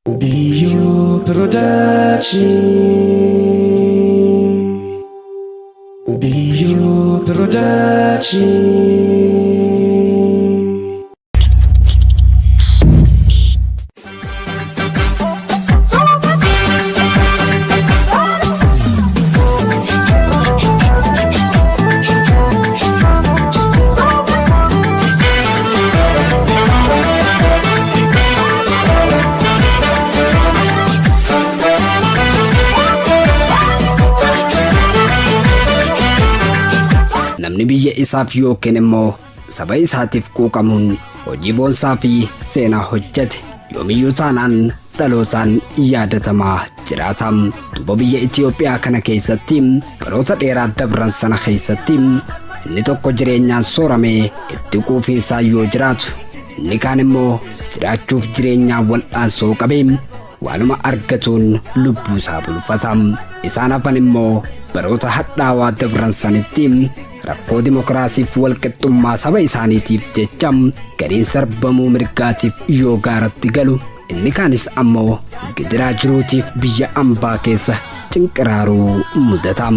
Biyyoo Production. Biyyoo Production. Namni biyya isaaf yookiin immoo saba isaatiif quuqamuun hojii boonsaa fi seenaa hojjete yoomiyyuu taanaan dhalootaan yaadatamaa jiraata. Duuba biyya Itiyoophiyaa kana keessatti baroota dheeraa dabran sana keessatti inni tokko jireenyaan sooramee itti quufiinsaa yoo jiraatu inni kaan immoo jiraachuuf jireenyaan wal'aansoo qabee waanuma argatuun lubbuu isaa bulfata. Isaan hafan immoo baroota hadhaawaa dabran sanitti rakkoo dimokiraasiif walqixxummaa saba isaaniitiif jecha gariin sarbamuu mirgaatiif yoo gaaratti galu inni kaanis ammoo gidiraa jiruutiif biyya ambaa keessa cinqiraaruu mudata.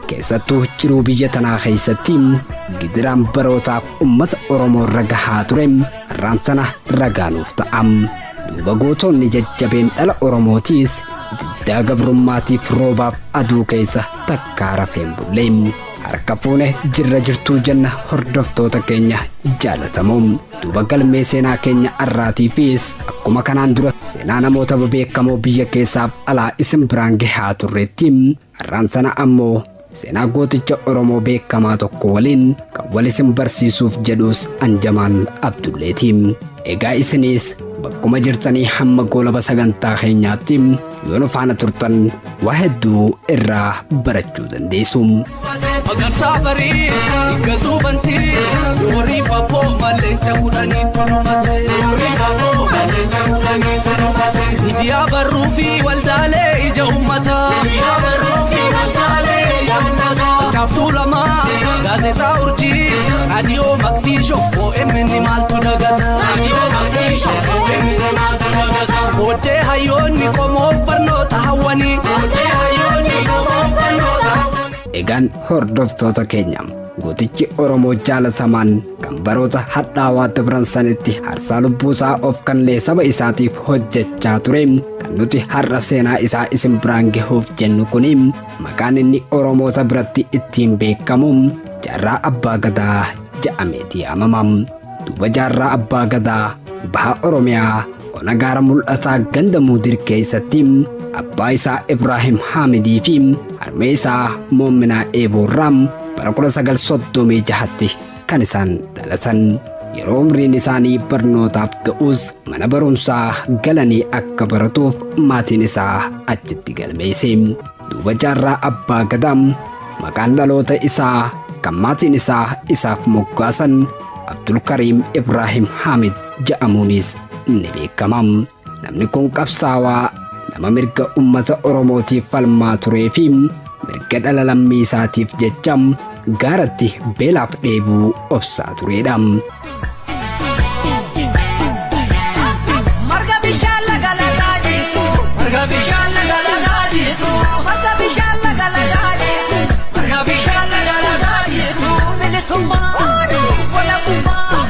Keessattuu jiruu biyya tanaa keessatti gidiraan barootaaf ummata Oromoo irra gahaa ture har'aan sana ragaa nuuf ta'a. Duuba gootonni jajjabeen dhala Oromootiis diddaa gabrummaatiif roobaaf aduu keessa takkaa rafeen bulle. Harka fuune jirra jirtuu jenna hordoftoota keenya jaalatamoo. Duuba galmee seenaa keenya har'aatiifis akkuma kanaan dura seenaa namoota bebeekamoo biyya keessaaf alaa isin biraan gahaa turreetti har'aan sana ammoo seenaa gooticha Oromoo beekamaa tokko waliin kan wal isin barsiisuuf jedhus Anjamaal Abdulleeti. Egaa isinis bakkuma jirtanii hamma goolaba sagantaa keenyaatti yoo nu faana turtan waa hedduu irraa barachuu dandeessu. Magarsaa barii galtuu bantii yoorii fapoo maleenca kudhanii tulumate. Miidiyaa barruu fi waldaalee ija uummataa. Chaaftuu lamaa gaazexaa urjii raadiyoo maqdiishoo OMN maaltu dagata. Booddee hayyoonni qomoof barnoota hawwanii. Egaan hordoftoota keenya gootichi Oromoo jaalatamaan kan baroota hadhaawaa dabran sanitti harsaa lubbuusaa of kannee saba isaatiif hojjechaa ture kan nuti har'a seenaa isaa isin biraan gahuuf jennu kuni maqaan inni Oromoota biratti ittiin beekamu Jaarraa Abbaa Gadaa jedhameeti yaamama. Duuba Jaarraa Abbaa Gadaa baha Oromiyaa ona gaara mul'ataa ganda Muudir keessatti abbaa isaa Ibraahim Haamidii fi harmee isaa Moomminaa Eeboorraa bara 1936tti kan isaan dhalatan. Yeroo umriin isaanii barnootaaf ga'us mana barumsaa galanii akka baratuuf maatiin isaa achitti galmeesse. Duuba Jaarraa Abbaa Gadaa maqaan dhaloota isaa kan maatiin isaa isaaf moggaasan Abdulkariim Ibraahim Haamid jedhamuunis ni beekama. Namni kun qabsaawaa nama mirga uummata Oromootiif falmaa turee fi mirga dhala lammii isaatiif jecha gaaratti beelaaf dheebuu obsaa turedha. Marga bishaan laga lagaa jiitu. Marga bishaan laga lagaa jiitu. Marga bishaan laga lagaa jiitu. Marga bishaan laga lagaa jiitu. Bilisummaa. Walabummaa.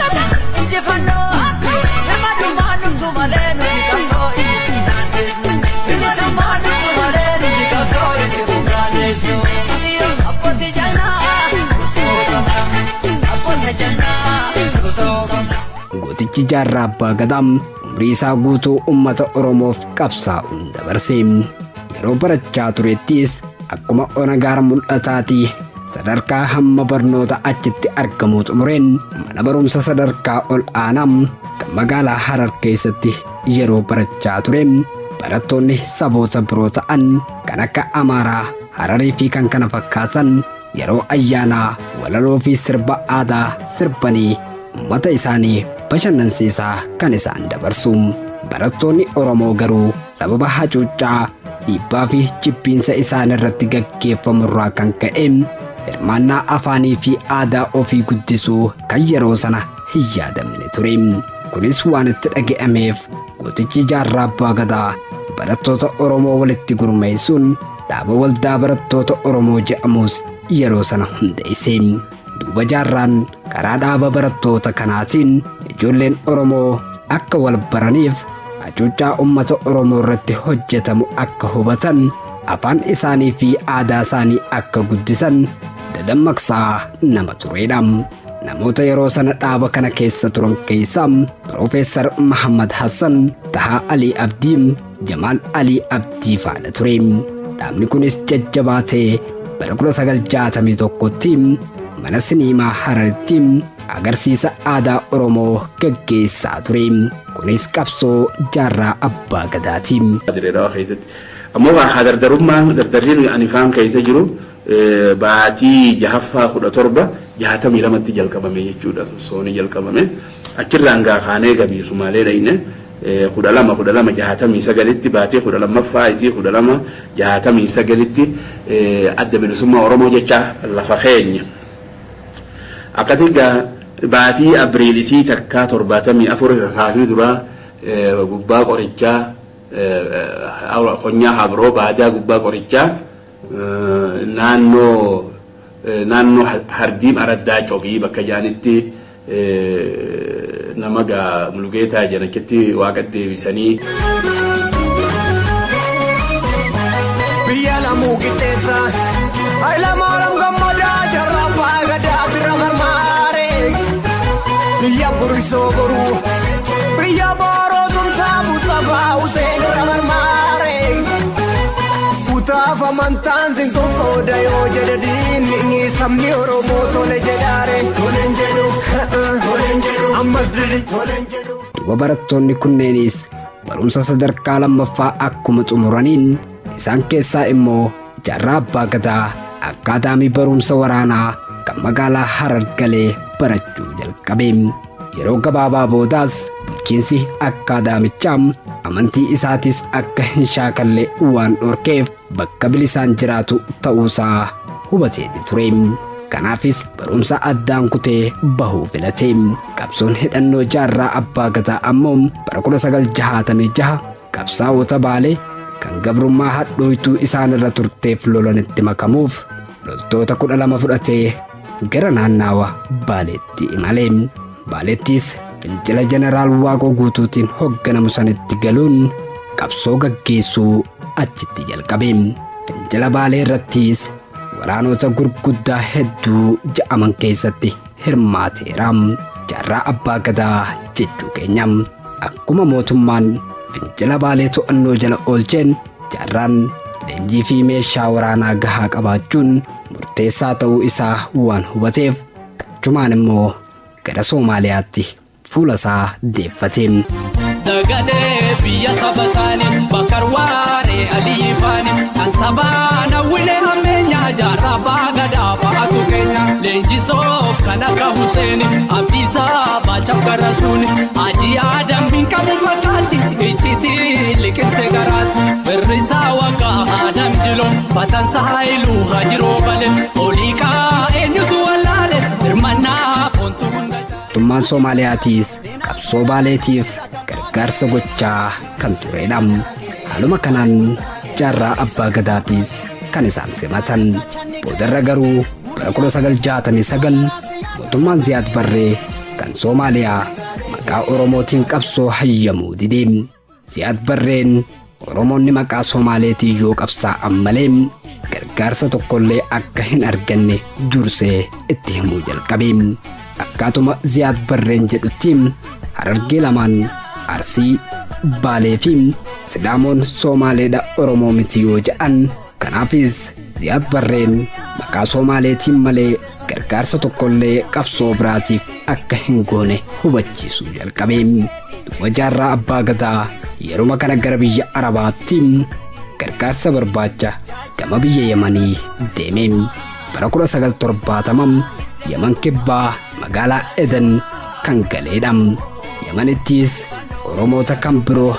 Injifannoo. Birmadummaa dhuftu malee nuti qabsoo itti funaanneesnu. Bilisummaa dhuftu malee nuti qabsoo itti funaanneesnu. Abbootii jannaa. Abbootii jannaa. Gootichi Jaarraa Abbaa Gadaa umrii isaa guutuu uummata Oromoof qabsaa'uun dabarse. Yeroo barachaa turettis akkuma ona gaara mul'ataatii sadarkaa hamma barnoota achitti argamuu xumureen mana barumsa sadarkaa ol aanaa kan magaalaa Harar keessatti yeroo barachaa ture barattoonni saboota biroo ta'an kan akka Amaaraa, Hararii fi kan kana fakkaatan yeroo ayyaanaa walaloo fi sirba aadaa sirbanii uummata isaanii bashannansiisaa kan isaan dabarsu. Barattoonni Oromoo garuu sababa hacuuccaa dhiibbaa fi jibbiinsa isaan irratti gaggeeffamu irraa kan ka'e hirmaannaa afaanii fi aadaa ofii guddisuu kan yeroo sana hin yaadamne ture. Kunis waan itti dhaga'ameef Gootichi Jaarraa Abbaa Gadaa barattoota Oromoo walitti gurmeessuun dhaaba Waldaa Barattoota Oromoo jedhamus yeroo sana hundeesse. Duuba Jaarraan karaa dhaaba barattoota kanaatiin ijoolleen Oromoo akka wal baraniif, hacuuccaa uummata Oromoo irratti hojjetamu akka hubatan, afaan isaanii fi aadaa isaanii akka guddisan dadammaqsaa nama turedha. Namoota yeroo sana dhaaba kana keessa turan keessaa Piroofeesar Mahammad Hassan, Tahaa Alii Abdii, Jamaal Alii Abdii faana ture. Dhaabni kunis jajjabaatee bara 1961tti mana siniimaa Hararitti agarsiisa aadaa Oromoo gaggeessaa ture. Kunis qabsoo Jaarraa Abbaa Gadaati. Dirree Dhawaa keessatti. Ammoo haa dardarummaan dardarriin ani faan keessa jiru baatii jahaffaa 17 62tti jalqabame jechuudha. Sossooni jalqabame. Achirraan gaa kaanee gabii Sumaalee dhayne 12 12 69tti, baatii 12ffaa isii 12 69tti Adda Bilisummaa Oromoo jecha lafa keenya. Akkasii gaa baatii Abriil isii takkaa 74 rasaasni duraa gubbaa qorichaa, konyaa Habroo baadaa gubbaa qorichaa, naannoo Hardiim Araddaa Cobii bakka jaanitti nama gaa Mulugeetaa jedhan achitti Waaqa deebisanii. Biyya lamuu qixxeessa. Hayilamaariyaam Gammadaa Jaarraa Abbaa Gadaa bira marmaare. Biyya Burisoo Boruu. Biyya Booroo Tumsaa Mustafaa Huseen irra marmaare. Kutaaf amantaan sin qoqqooda yoo jedhe diinni, sabni Oromoo tole jedhaare. Tole hin jedhu. Tole hin jedhu. Ammas didi. Tole hin jedhu. Duuba barattoonni kunneenis barumsa sadarkaa lammaffaa akkuma xumuraniin, isaan keessaa immoo Jaarraa Abbaa Gadaa akkaadaamii barumsa waraanaa kan magaalaa Harar galee barachuu jalqabe. Yeroo gabaabaa boodaas bulchiinsi akkaadaamichaa amantii isaatis akka hin shaakalle waan dhorkeef bakka bilisaan jiraatu ta'uusaa hubateeti ture. Kanaafis barumsa addaan kutee bahuu filate. Qabsoon hidhannoo Jaarraa Abbaa Gadaa ammoo bara 1966 qabsaa'ota Baalee kan gabrummaa hadhooytuu isaan irra turteef lolanitti makamuuf loltoota 12 fudhatee gara naannaawa Baaleetti imale. Baaleettis fincila Jeneraal Waaqoo Guutuutiin hoogganamu sanitti galuun qabsoo gaggeessuu achitti jalqabe. Fincila Baalee irrattis waraanota gurguddaa hedduu ja'aman keessatti hirmaateera. Jaarraa Abbaa Gadaa jechuu keenya. Akkuma mootummaan fincila Baalee to'annoo jala oolcheen, Jaarraan leenjii fi meeshaa waraanaa gahaa qabaachuun murteessaa ta'uu isaa waan hubateef achumaan immoo gara Soomaaliyaatti fuula isaa deeffate. Dagalee biyya saba isaanii Bakar Waaree Aliyyi Faani kan sabaan hawwine hammeenya Jaarraa Abbaa Gadaa fa'aatu keenya leenjisoof kan akka Huseeni Abdiisaa Baachaaf Garasuuni Hajii Adam hin qabu fakkaatti iccitii liqimse garaatti firrisaa waggaa Adam Jilo Batansaa Haayiluu Hajiroo Bale Oliiqaa eenyutu wallaale hirmannaa foontu hunda caale. Mootummaan Soomaaliyaatiis qabsoo Baaleetiif gargaarsa gochaa kan turedha. Haaluma kanaan Jaarraa Abbaa Gadaatiis kan isaan simatan. Boodarra garuu bara 1969 mootummaan Ziyaad Barree kan Soomaaliyaa maqaa Oromootiin qabsoo hayyamuu dide. Ziyaad Barreen Oromoonni maqaa Somaaleetiin yoo qabsaa'an malee gargaarsa tokkollee akka hin arganne dursee itti himuu jalqabe. Akkaatuma Ziyaad Barreen jedhutti Harargee lamaan, Arsii, Baalee fi Sidaamoon Soomaaleedha, Oromoo miti yoo jedhan, kanaafis Ziyaad Barreen maqaa Soomaaleetiin malee gargaarsa tokkollee qabsoo biraatiif akka hin goone hubachiisuu jalqabe. Duuba Jaarraa Abbaa Gadaa yeruma kana gara biyya Arabaatti gargaarsa barbaacha gama biyya Yamanii deeme. Bara 1970 Yaman kibbaa magaalaa Eden kan galeedha. Yamanittis Oromoota kan biroo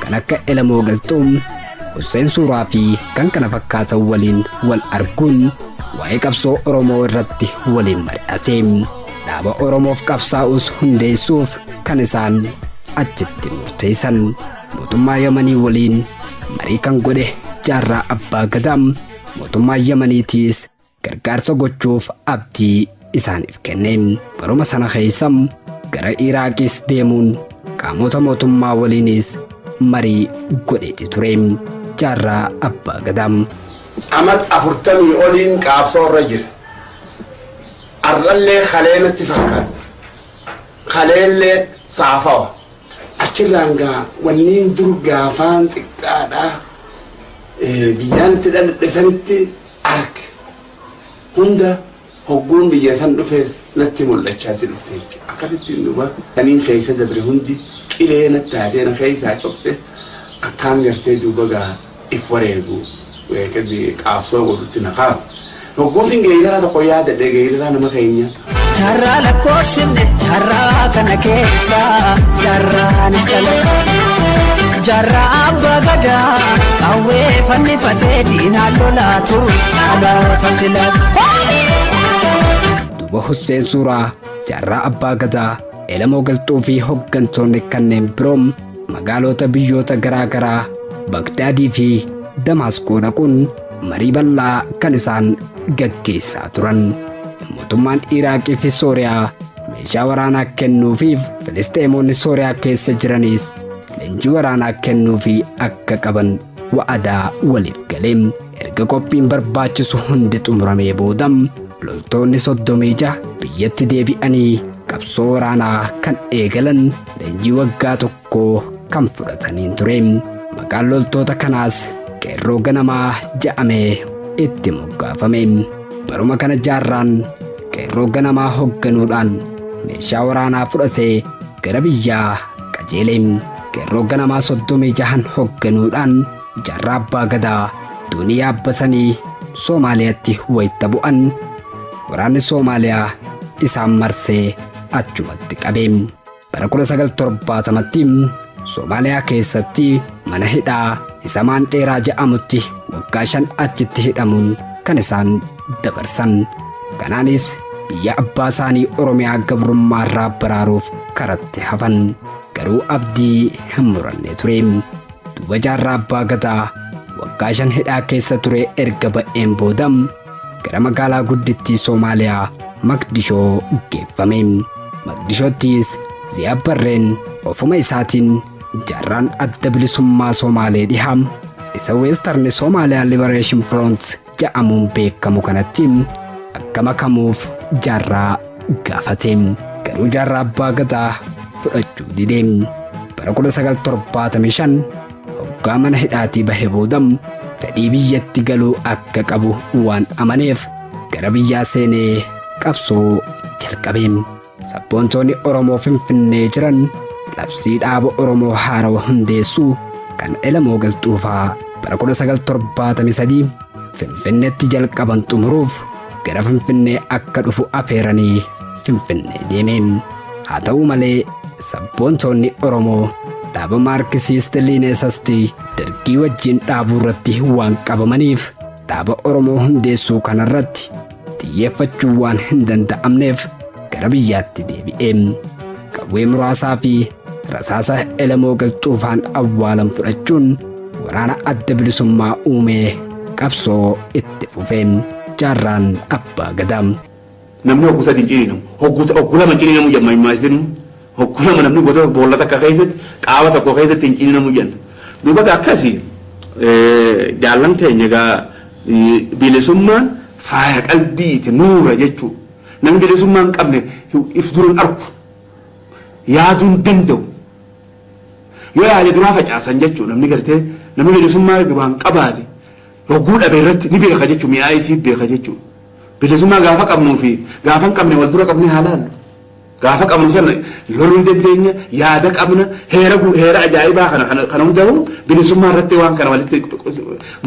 kan akka Elamoo Galtuu, Hussein Suuraa fi kan kana fakkaatan waliin wal arguun waa'ee qabsoo Oromoo irratti waliin mari'ate. Dhaaba Oromoof qabsaa'us hundeessuuf kan isaan achitti murteessan. Mootummaa Yamanii waliin marii kan godhe Jaarraa Abbaa Gadaa mootummaa Yamaniitiis gargaarsa gochuuf abdii isaaniif kenne. Baruma sana keessa gara Iraaqis deemuun qaamota mootummaa waliinis marii godheeti ture. Jaarraa Abbaa Gadaa. Amat 40 oliin qaabsoo irra jira. Arrallee kalee natti fakkaata. Kaleellee saafawa. Achirraan gaa wanniin dur gaafaan xiqqaadhaa biyyaan itti dhaladhe sanitti arge. Hunda hogguun biyya san dhufees natti mul'achaati dhufte jechuudha. Akkasitti duuba kaniin keessa dabre hundi qilee natti taatee na keessaa cophe akkaan gartee duuba gaa if wareegu qaabsoo godhutti na kaafu. Hogguusin geeraraa tokko yaadadhe, geeraraa nama keenya. Jaarraa lakkoofsifne jaarraa kana keessa jaarraanis dhalate. Jaarraa abbaa gadaa qawwee fannifatee diinaan lolaa turus dhaloota filate. Duuba Husseen Suuraa, Jaarraa Abbaa Gadaa, Elemoo Qilxuu fi hoggantoonni kanneen biroo magaalota biyyoota garaa garaa Bagdaadii fi Damaasqoo dhaquun marii bal'aa kan isaan gaggeessaa turan. Mootummaan Iraaqii fi Sooriyaa meeshaa waraanaa kennuufiif Filisxeemonni Sooriyaa keessa jiranis leenjii waraanaa kennuufii akka qaban wa'adaa waliif galee. Erga qophiin barbaachisu hundi xumuramee booda loltoonni 36 biyyatti deebi'anii qabsoo waraanaa kan eegalan leenjii waggaa tokkoo kan fudhataniin ture. Maqaan loltoota kanaas Qeerroo Ganamaa ja'amee itti moggaafame. Baruma kana Jaarraan Qeerroo Ganamaa hoogganuudhaan meeshaa waraanaa fudhatee gara biyyaa qajeele. Qeerroo Ganamaa 36 hoogganuudhaan Jaarraa Abbaa Gadaa doonii yaabbatanii Soomaaliyaatti wayita bu'an waraanni Soomaaliyaa isaan marsee achumatti qabe. Bara 1970tti Soomaaliyaa keessatti mana hidhaa isa Maandheeraa jedhamutti waggaa 5 achitti hidhamuun kan isaan dabarsan. Kanaanis biyya abbaa isaanii Oromiyaa gabrummaa irraa baraaruuf karatti hafan. Garuu abdii hin muranne ture. Duuba Jaarraa Abbaa Gadaa waggaa 5 hidhaa keessa ture erga ba'een booda gara magaalaa guddittii Soomaaliyaa Maqdishoo geeffame. Maqdishoottis Ziyaad Barreen ofuma isaatiin jaarraan adda bilisummaa Somaalee dhihaa isa Western Somalia Liberation Front jedhamuun beekamu kanatti akka makamuuf Jaarraa gaafate. Garuu Jaarraa Abbaa Gadaa fudhachuu dide. Bara 1975 hoggaa mana hidhaatii bahe booda fedhii biyyatti galuu akka qabu waan amaneef gara biyyaa seenee qabsoo jalqabe. Sabboontoonni Oromoo Finfinnee jiran labsii dhaaba Oromoo haarawa hundeessuu kan Elemoo Qilxuufaa bara 1973 Finfinneetti jalqaban xumuruuf gara Finfinnee akka dhufu afeeranii Finfinnee deeme. Haa ta'u malee sabboontoonni Oromoo dhaaba Maarkisiist Liineesasti Dargii wajjin dhaabuu irratti waan qabamaniif dhaaba Oromoo hundeessuu kanarratti xiyyeeffachuu waan hin danda'amneef gara biyyaatti deebi'e. Qawwee muraasaa fi rasaasa Elemoo Qilxuufaan awwaalan fudhachuun waraana adda bilisummaa uumee qabsoo itti fufe. Jaarraan Abbaa Gadaa. Namni hogguu sadi hin ciniinamu. Hogguu hogguu lama hin ciniinamu jedha maimmaasinu. Hogguu lama namni gosa boolla takka keessatti qaama tokko keessatti hin ciniinamu jenna. Duuba gaa akkasi jaallan keenya gaa bilisummaan faaya qalbiiti, nuura jechuu. Namni bilisummaa hin qabne if dura hin argu. Yaaduu hin danda'u. Yoo yaade duraa facaasan jechuu. Namni gartee namni bilisummaa duraan qabaate hogguu dhabe irratti ni beeka jechuu, mi'aa isii beeka jechuu. Bilisummaa gaafa qabnuu fi gaafa hin qabne wal dura qabnee haa laallu. Gaafa qabnu sana loluu ni dandeenya, yaada qabna, heera heera ajaa'ibaa kana kana kana hundaa'u bilisummaa irratti waan kana walitti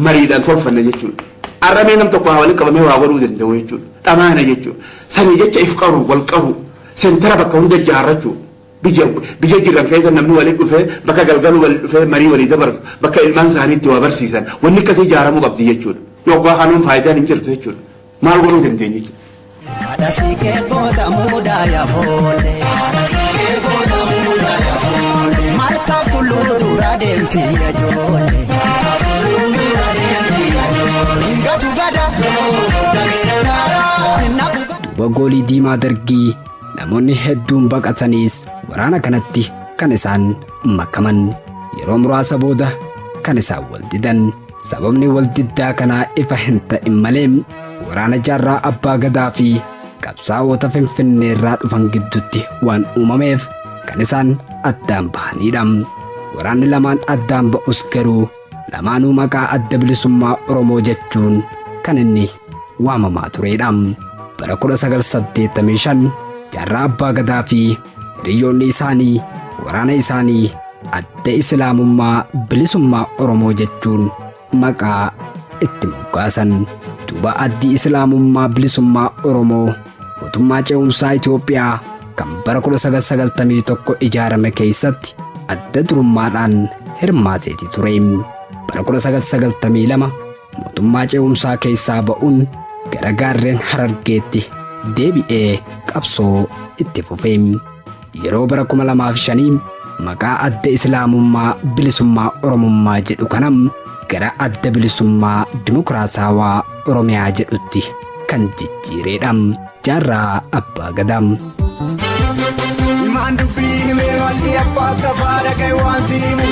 mariidhaan tolfanna jechuudha. Har'a mee nam tokko haa walitti qabamee waa godhuu danda'u jechuudha. Dhamaana jechuudha. Sanii jecha if qaru, wal qaru, sentara bakka hunda ijaarrachuu. Biyya biyya jiran keessa namni walitti dhufee bakka galgaluu walitti dhufee marii walii dabarsu, bakka ilmaan isaanii itti waa barsiisan, wanni akkasii ijaaramuu qabdi jechuudha. Yoggaa kanuun faayidaan hin jirtu jechuudha. Maal godhuu dandeenya jechuudha. Haadha siiqee goota muudaa yaa foole. Haadha siiqee goota muudaa yaa foole. deemti ijoollee. Hingatu gada. Duuba goolii diimaa Dargii namoonni hedduun baqataniis waraana kanatti kan isaan makaman. Yeroo muraasa booda kan isaan wal didan. Sababni wal diddaa kanaa ifa hin ta'in malee waraana Jaarraa Abbaa Gadaa fi qabsaa'ota Finfinneerraa dhufan gidduutti waan uumameef kan isaan addaan bahanidha. Waraanni lamaan addaan ba'us garuu lamaanuu maqaa Adda Bilisummaa Oromoo jechuun kan inni waamamaa turedha. Bara 1985 Jaarraa Abbaa Gadaa fi hiriyoonni isaanii waraana isaanii Adda Islaamummaa Bilisummaa Oromoo jechuun maqaa itti moggaasan. Duuba Addi Islaamummaa Bilisummaa Oromoo mootummaa ce'umsaa Itoophiyaa kan bara 1991 ijaarame keessatti adda durummaadhaan hirmaateeti ture. Bara 1992 mootummaa ce'umsaa keessaa ba'uun gara gaarreen Harargeetti deebi'ee qabsoo itti fufe. Yeroo bara 2005 maqaa Adda Islaamummaa Bilisummaa Oromummaa jedhu kanam gara Adda Bilisummaa Dimokiraatawaa Oromiyaa jedhutti kan jijjiireedha. Jaarraa Abbaa Gadaa. Himaan dubbii himee malli abbaa tafaa dhaqee waan si himu.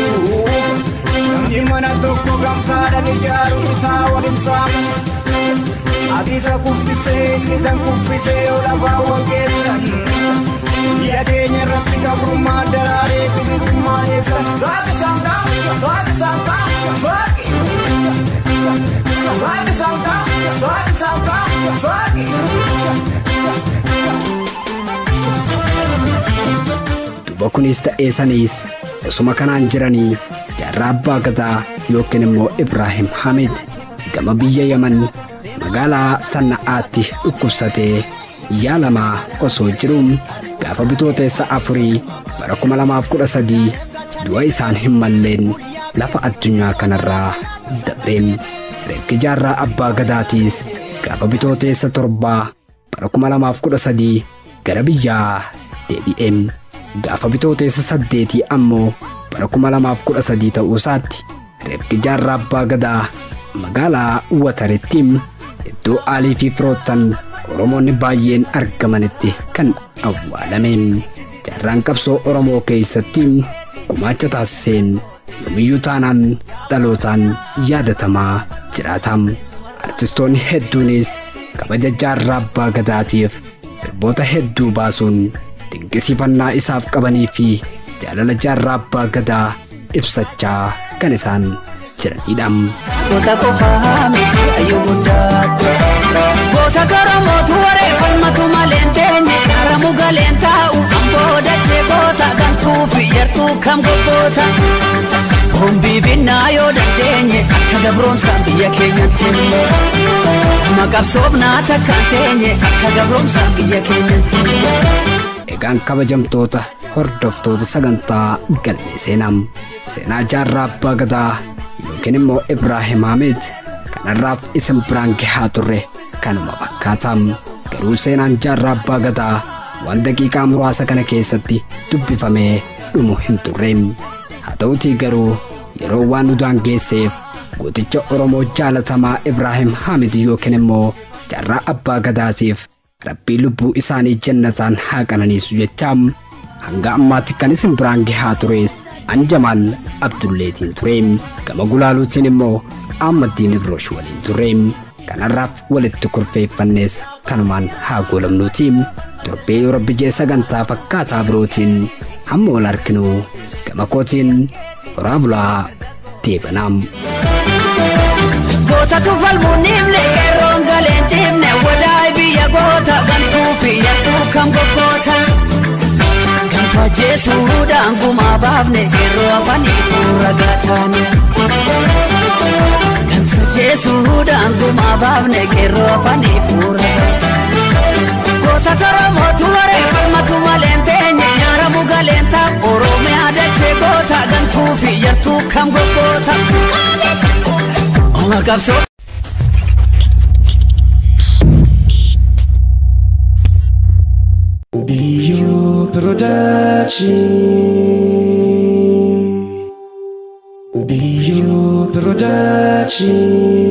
Namni mana tokko gamtaadhaan ijaaru bitaa waliin saamu. Ati isa kuffisee inni isan kuffisee yoo lafaa wal geessan. Biyya keenya irratti gabrummaan daraaree bilisummaa eessa? Saaqi saaqaa saaqi saaqaa saaqi. Saaqi saaqaa saaqi saaqaa saaqi. Duuba kunis ta'ee saniis osuma kanaan jiranii Jaarraa Abbaa Gadaa yookiin immoo Ibraahim Hamid gama biyya Yaman magaalaa Sana'aatti dhukkubsatee yaalamaa osoo jiru gaafa Bitootessa 4 bara 2013 du'a isaan hin malleen lafa addunyaa kanarraa dabre. Reefki Jaarraa Abbaa Gadaatiis gaafa Bitootessa 7 bara 2013 gara biyyaa deebi'e. Gaafa Bitootessa 8 ammoo bara 2013 ta'uusaatti reefki Jaarraa Abbaa Gadaa magaalaa Wataritti iddoo aalii fi firoottan Oromoonni baay'een argamanitti kan awwaalame. Jaarraan qabsoo Oromoo keessatti gumaacha taasiseen yoomiyyuu taanaan dhalootaan yaadatamaa jiraata. Artistoonni hedduunis kabaja Jaarraa Abbaa Gadaatiif sirboota hedduu baasuun dinqisiifannaa isaaf qabanii fi jaalala Jaarraa Abbaa Gadaa ibsachaa kan isaan jiranidha. Goota qofaa miti ayyuu guddaatu. Goota Oromootu waree falmatu malee hin teenye karamu galeen taa'u amboo dachee goota gantuu fi yartuu kam gobboota. Bombii binnaa yoo dandeenye akka gabroomsaan biyya keenyatti immoo. Kuma qabsoofnaa takka hin teenye akka gabroomsaan biyya keenyatti immoo. Egaan kabajamtoota hordoftoota sagantaa galmee seenaa seenaa Jaarraa Abbaa Gadaa yookiin immoo Ibraahim Hamid kanarraaf isin biraan gahaa turre kanuma fakkaata. Garuu seenaan Jaarraa Abbaa Gadaa waan daqiiqaa muraasa kana keessatti dubbifamee dhumu hin turre. Haa ta'utii garuu yeroo waan nu daangeesseef gooticha Oromoo jaalatamaa Ibraahim Hamid yookiin immoo Jaarraa Abbaa Gadaatiif Rabbii lubbuu isaanii jannataan haa qananiisu jechaa hanga ammaatti kan isin biraan gahaa tures an Jamaal Abdulleetiin ture. Gama gulaaluutiin immoo Ahmaddiin Ibroosh waliin turre. Kanarraaf walitti kurfeeffannees kanumaan haa goolabnuuti. Torbee yoo Rabbi jee sagantaa fakkaataa birootiin hamma wal arginu gama kootiin horaa bulaa deebanaa. Gootatu falmuun himne qeerroon galeen cimne wadaay biyya goota gantuu fi yartuu kam goggoota. Gantuu ajjeesuudhaan gumaa baafne qeerroo afanii fuura gaataane. Gantuu ajjeesuudhaan gumaa baafne qeerroo afanii fuura gaataane. Goota Oromootu waree falmatu malee hin teenye nyaaramu galeen ta'a Oromiyaa dachee goota gantuu fi yartuu kam goggoota. Oma qabsoo. Biyyoo Production. Dachee.